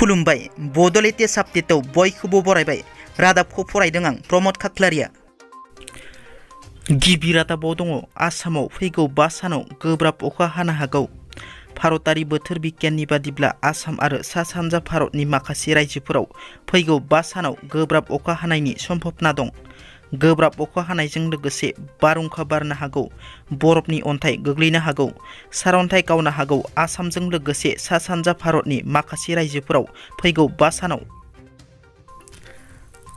खुलुमबाय बड' लेटेस्ट आपडेटआव बयखौबो बरायबाय। रादाबखौ फरायदों आं प्रमद खाख्लारिया। गिबि रादाबाव दङ आसामाव फैगौ 5 सानाव गोब्राब अखा हानो हागौ। भारतारि बोथोर बिगियाननि बादिब्ला आसाम आरो सा सानजा भारतनि माखासे रायजोफोराव फैगौ 5 सानाव गोब्राब अखा हानायनि सम्भावना दं। गोब्राब अखा हानायजों लोगोसे बारहुंखा बारनो हागौ, बरफनि अन्थाइ गोग्लैनो हागौ, सारअन्थाइ गावनो हागौ। आसामजों लोगोसे सा सानजा भारतनि माखासे रायजोफोराव फैगौ 5 सानाव।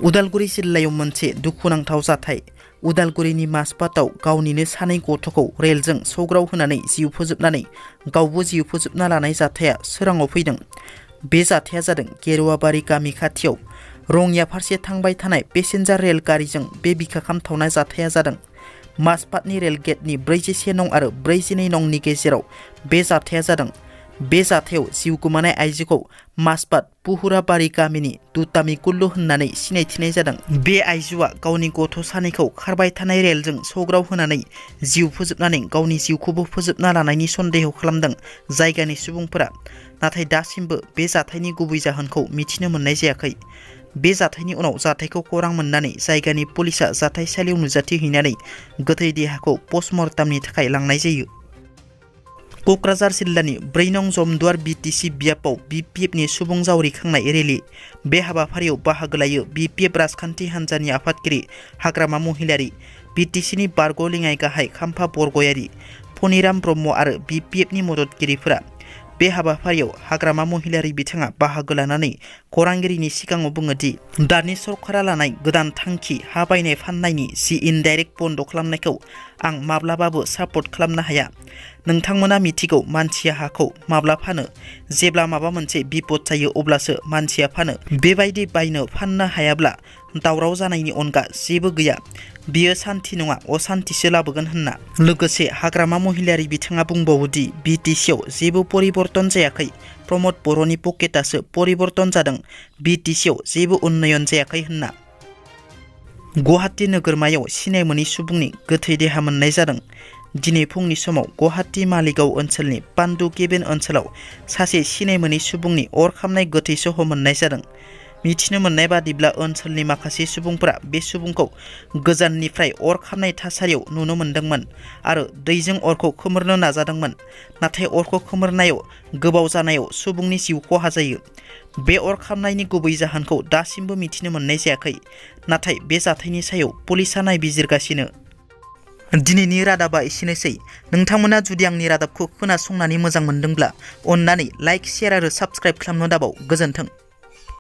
उदालगुरि जिल्लायाव मोनसे दुखुनांथाव जाथाय। उदालगुरिनि माजबाटआव गावनिनो सानै गथ'खौ रेलजों सौग्राव होनानै जिउ फोजोबनानै गावबो जिउ फोजोबना लानाय जाथाया सोराङाव फैदों। बे जाथाया जादों गेरुवाबारि गामि खाथियाव रङिया फारसे थांबाय थानाय पेसेन्जार रेल गारिजों बे बिखा खामथावनाय जाथाया जादों। माजबाटनि रेल गेटनि 41 नं आरो 42 नंनि गेजेराव बे जाथाया जादों। बे जाथायाव जिउ गोमानाय आइजोखौ माजबाट पुहुराबारि गामिनि दुतामी कुल्लु होननानै सिनायथिनाय जादों। बे आइजोआ गावनि गथ' सानैखौ खारबाय थानाय रेलजों सौग्राव होनानै जिउ फोजोबनानै गावनि जिउखौबो फोजोबना लानायनि सन्देह खालामदों जायगानि सुबुंफोरा। नाथाय दासिमबो बे जाथायनि गुबै जाहोनखौ मिथिनो मोननाय जायाखै। बे जाथायनि उनाव जाथायखौ खौरां मोननानै जायगानि पुलिसा जाथायसालियाव नुजाथिहैनानै गोथै देहाखौ पस्टमर्टामनि थाखाय लांनाय जायो। क'क्राझार जिल्लानि 4 नं जमदुवार BTC बियाबाव BPFनि सुबुं जावरिखांनाय रेलि। बे हाबाफारियाव बाहागो लायो BPF राजखान्थि हान्जानि आफादगिरि हाग्रामा महिलारि, BTCनि बारग' लेङाइ गाहाय खाम्फा बरगयारि, फनिराम ब्रह्म आरो BPFनि मददगिरिफोरा। बे हाबाफारियाव हाग्रामा महिलारि बिथाङा बाहागो लानानै खौरांगिरिनि सिगाङाव बुङो दि दानि सरकारा लानाय गोदान थांखि हा बायनाय फाननायनि जि इनडाइरेक्ट बन्द खालामनायखौ आं माब्लाबाबो सापर्ट खालामनो हाया। नोंथांमोना मिथिगौ मानसिया हाखौ माब्ला फानो, जेब्ला माबा मोनसे बिपद जायो अब्लासो मानसिया फानो। बेबायदि बायनो फाननो हायाब्ला दावराव जानायनि अनगा जेबो गैया। बियो सान्थि नङा असान्थिसो लाबोगोन होनना। लोगोसे हाग्रामा महिलारि बिथाङा बुंबावो दि BTCआव जेबो परिबर्तन जायाखै, प्रमद बर'नि पकेटासो परिबर्तन जादों, BTCआव जेबो उन्नयन जायाखै होनना। गुवाहाटि नोगोरमायाव सिनाय मोनै सुबुंनि गोथै देहा मोननाय जादों। दिनै फुंनि समाव गुवाहाटि मालिगाव ओनसोलनि पान्डु केबिन ओनसोलाव सासे सिनाय मोनै सुबुंनि अर खामनाय गोथै सह मोननाय जादों। मिथिनो मोननाय बादिब्ला ओनसोलनि माखासे सुबुंफोरा बे सुबुंखौ गोजाननिफ्राय अर खामनाय थासारियाव नुनो मोन्दोंमोन आरो दैजों अरखौ खोमोरनो नाजादोंमोन। नाथाय अरखौ खोमोरनायाव गोबाव जानायाव सुबुंनि जिउ खहा जायो। बे अर खामनायनि गुबै जाहोनखौ दासिमबो मिथिनो मोननाय जायाखै। नाथाय बे जाथायनि सायाव पुलिसा नायबिजिरगासिनो। दिनैनि रादाबा एसेनोसै। नोंथांमोना जुदि आंनि रादाबखौ खोनासंनानै मोजां मोनदोंब्ला अन्नानै लाइक, शेयार आरो साबस्क्राइब खालामनो दाबाव। गोजोन्थों।